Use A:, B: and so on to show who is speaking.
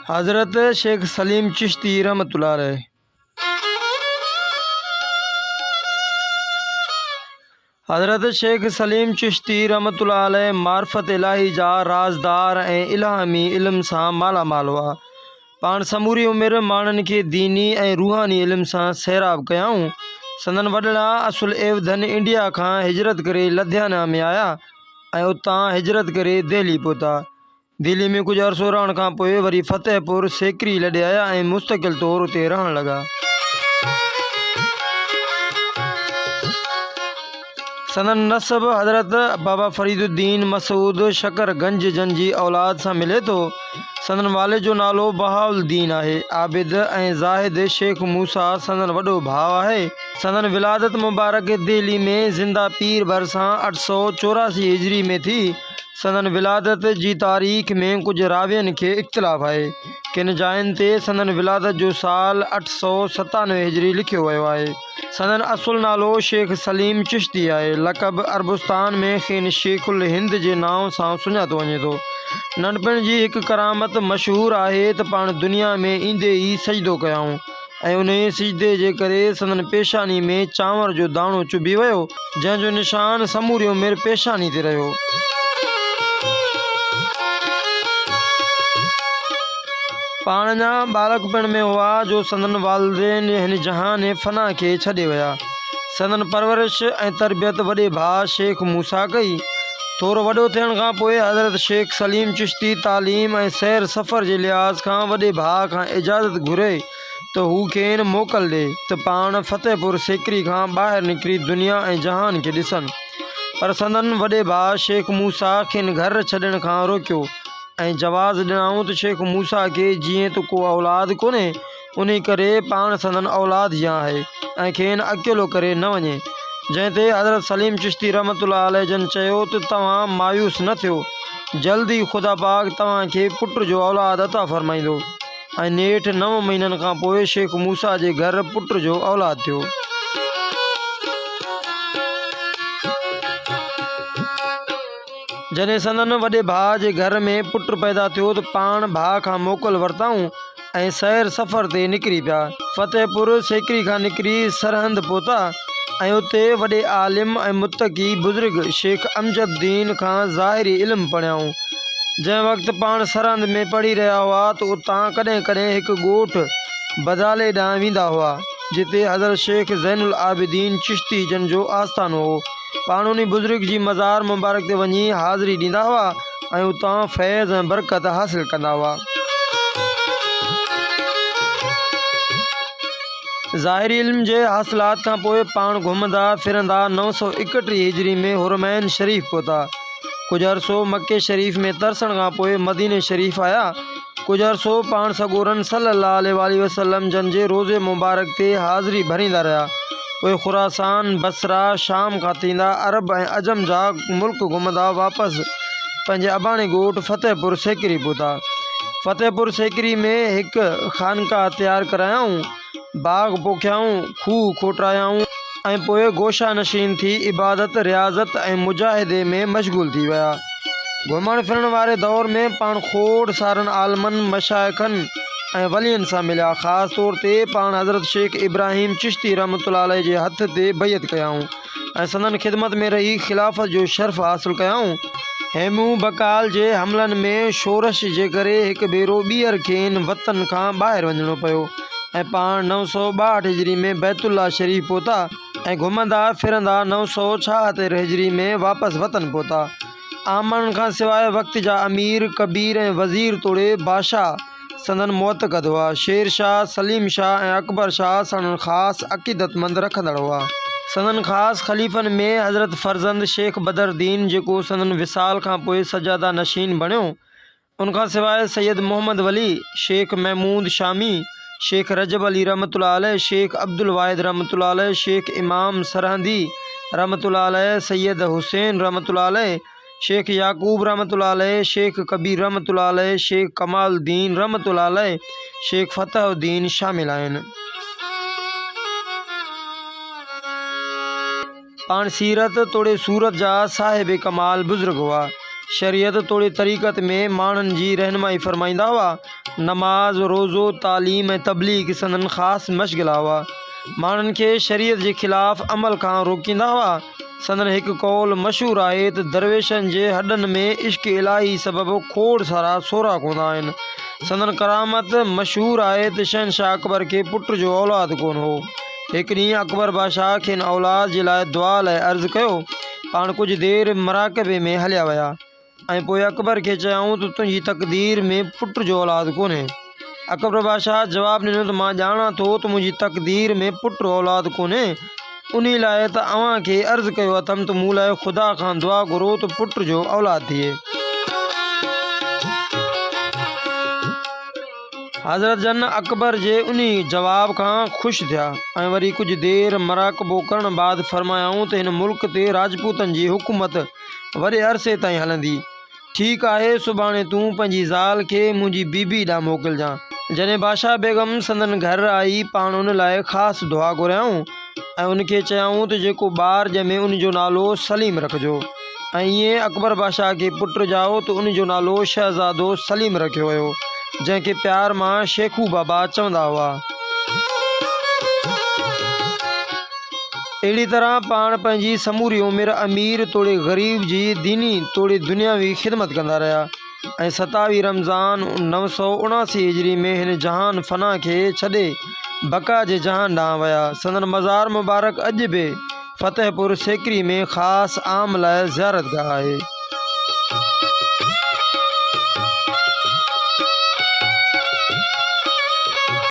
A: حضرت شيخ سليم چشتي رحمة الله عليه. حضرت شيخ سليم چشتي رحمة الله عليه معرفت الاهي جا رازدار ۽ الهامي علم سان مالا مال هئا. پاڻ سموري عمر ماڻهن کي ديني ۽ روحاني علم سان سيراب ڪيائون. سندن وڏڙا اصل ايوڌن انڊيا کان هجرت ڪري لڌيانا ۾ آيا ۽ اتان هجرت ڪري دهلي پهتا. دهلي ۾ ڪجهه عرصو رهڻ کان پوء وري فتح پور سيڪري لڏي آيا ۽ مستقل طور اتي رهڻ لڳا. سندن نسب حضرت بابا فريد الدين مسعود شڪر گنج جن جي اولاد سان ملي ٿو. سندن والد جو نالو بهاء الدين آهي. عابد ۽ زاهد شيخ موسيٰ سندن وڏو ڀاء آهي. سندن ولادت مبارڪ دهلي ۾ زنده پير ڀرسان 884 هجري ۾ ٿي. سندن ولادت جي تاريخ ۾ ڪجهه راوين کي اختلاف آهي. ڪن جاين تي سندن ولادت جو سال 897 هجري لکيو ويو آهي. سندن اصل نالو شيخ سليم چشتي آهي. لقب عربستان ۾ کين شيخ الهند جي نانء سان سڃاتو وڃي ٿو. ننڍپڻ جي هڪ ڪرامت مشهور آهي ته پاڻ دنيا ۾ ايندي ئي سجدو ڪيائون. ۽ انهيء سجدي جي ڪري سندن پيشاني ۾ چانور جو داڻو چڀي ويو، جنهن جو نشان سموري عمر پيشاني تي رهيو. پاڻ اڃا ٻالڪپڻ ۾ هئا جو سندن والدين هن جهان فنا کي ڇڏي ويا. سندن پرورش ۽ تربيت وڏي ڀاء شيخ موسيٰ ڪئي. ٿورو وڏو ٿيڻ کان پوء حضرت شيخ سليم چشتي تعليم ۽ سير سفر جي لحاظ کان وڏي ڀاء کان اجازت گهري ته هو کين موڪل ڏي ته پاڻ فتح پور سيڪري کان ٻاهر نڪري دنيا ۽ جهان کي ڏسن پر سندن وڏي ڀاء شيخ موسيٰ کين گهر ڇڏڻ کان روڪيو ۽ جواز ڏنائون ته شيخ موسيٰ کي جيئن ته ڪو اولاد ڪونهي انهي ڪري پاڻ سندن اولاد جيان آهي ۽ کين اڪيلو ڪري نه وڃي. جنهن تي حضرت سليم چشتي رحمة الله عليه جن چيو ته توهان مايوس نه ٿيو، جلد ئي خدا پاڪ توهان کي پٽ جو اولاد عطا فرمائيندو ۽ نيٺ نو مهينن کان پوء شيخ موسيٰ جي گهر پٽ جو اولاد ٿيو. جڏهن سندن وڏي ڀاء جي گهر ۾ پٽ پيدا ٿيو ته پاڻ ڀاء کان موڪل ورتائون ۽ سير سفر تي نڪري پيا. فتح پور سيڪري کان نڪري سرهند پهتا ۽ اتي وڏي عالم ۽ متقي بزرگ شيخ امجد الدين کان ظاهري علم پڙهيائون. جنهن وقت پاڻ سرهند ۾ پڙهي رهيا هئا ته اتان ڪڏهن ڪڏهن هڪ ڳوٺ بدالي ڏانهن ويندا هئا، جتي حضرت شيخ زين العابدين چشتي جن جو آستانو هو. پاڻ انهي بزرگ جي مزار مبارڪ تي وڃي حاضري ڏيندا هئا ۽ اتان فيض ۽ برڪت حاصل ڪندا هئا. ظاهري علم جي حاصلات کان پوء پاڻ گهمندا ڦرندا 931 هجري ۾ حرمين شريف پهتا. ڪجهه عرصو مڪي شريف ۾ ترسڻ کان پوء مديني شريف آيا. ڪجهه عرصو پاڻ سڳورن صلّي اللّٰه عليه واٰله وسلّم جن جي روضي مبارڪ تي حاضري ڀريندا رهيا. پوء خراسان، بصره، شام کان ٿيندا عرب ۽ عجم جا ملڪ گهمندا واپس پنهنجي اباڻي ڳوٺ فتح پور سيڪري پهتا. فتح پور سيڪري ۾ هڪ خانقاهه تيار ڪرايائون. باغ پوکيائون، کوهه کوٽرايائون ۽ پوء گوشه نشين ٿي عبادت، رياضت ۽ مجاهدي ۾ مشغول ٿي ويا. گهمڻ ڦرڻ واري دور ۾ پاڻ کوڙ سارن عالمن، مشائخن ۽ ولين سان مليا. خاص طور تي پاڻ حضرت شيخ ابراهيم چشتي رحمة الله عليه جي هٿ تي بيعت ڪيائون. ۽ سندن خدمت ۾ رهي خلافت جو شرف حاصل ڪيائون. هيمون بقال جي حملن ۾ شورش جي ڪري هڪ ڀيرو ٻيهر کين وطن کان ٻاهر وڃڻو پيو ۽ پاڻ 962 هجري ۾ بيت الله شريف پهتا ۽ گهمندا ڦرندا 976 هجري ۾ واپس وطن پهتا. عام ماڻهن کان سواء وقت جا امير، ڪبير ۽ وزير توڙي بادشاهه سندن معتقد هئا. شير شاهه، سليم شاهه ۽ اڪبر شاهه سندن خاص عقيدتمند رکندڙ هئا. سندن خاص خليفن ۾ حضرت فرزند شيخ بدر الدين جيڪو سندن وصال کان پوء سجاده نشين بڻيو، ان کان سواء سيد محمد ولي، شيخ محمود شامي، شيخ رجب علي رحمة الله عليه، شيخ عبدالواحد رحمة الله عليه، شيخ امام سرهندي رحمة الله عليه، سيد حسين رحمة الله عليه، شيخ يعقوب رحمة الله عليه، شيخ ڪبير رحمة الله عليه، شيخ ڪمال الدين رحمة الله عليه، شيخ فتح الدين شامل آهن. پاڻ سيرت توڙي صورت جا صاحب ڪمال بزرگ هئا. شريعت توڙي طريقت ۾ ماڻهن جي رهنمائي فرمائيندا هئا. نماز، روزو، تعليم ۽ تبليغ سندن خاص مشغلا هئا. ماڻهن کي شريعت جي خلاف عمل کان روڪيندا هئا. سندن هڪ قول مشهور آهي ته درويشن جي هڏن ۾ عشق الاهي سبب کوڙ سارا سوراخ هوندا آهن. سندن ڪرامت مشهور آهي ته شهنشاهه اڪبر کي پٽ جو اولاد ڪونه هو. هڪ ڏينهن اڪبر بادشاهه کين اولاد جي لاء دعا لاء عرض ڪيو. پاڻ ڪجهه دير مراقبي ۾ هليا ويا ۽ پوء اڪبر کي چيائون ته تنهنجي تقدير ۾ پٽ جو اولاد ڪونهي. اڪبر بادشاهه جواب ڏنو ته مان ڄاڻان ٿو ته منهنجي تقدير ۾ پٽ اولاد ڪونهي، انهي لاء ته اوهان کي عرض ڪيو اٿم ته مون لاء خدا کان دعا گهرو ته پٽ جو اولاد ٿئي. حضرت جن اڪبر جي انهي جواب کان خوش ٿيا ۽ وري ڪجهه دير مراقبو ڪرڻ بعد فرمايائون ته هن ملڪ تي راجپوتن جي حڪومت وڏي عرصي تائين هلندي. ٺيڪ آهي سڀاڻي تون پنهنجي زال کي منهنجي بيبي ڏانهن موڪلجان. جڏهن بادشاهه بيگم سندن گهر آئي پاڻ ان لاء خاص دعا گهريائون ۽ ان کي چيائون ته جيڪو ٻار ڄمي ان جو نالو سليم رکجو. ۽ ائين اڪبر بادشاهه کي پٽ ڄائو ته ان جو نالو شهزادو سليم رکيو ويو، جنهن کي پيار مان شيخو بابا چوندا هئا. اهڙي طرح پاڻ پنهنجي سموري عمر امير توڙي غريب جي ديني توڙي دنياوي خدمت ڪندا رهيا ۽ ستاويهه رمضان 979 هجري ۾ هن جهان فنا کي ڇڏي بقا جي جهان ڏانهن ويا. سندن مزار مبارڪ اڄ به فتح پور سيڪري ۾ خاص عام لاء زيارتگاهه آهي.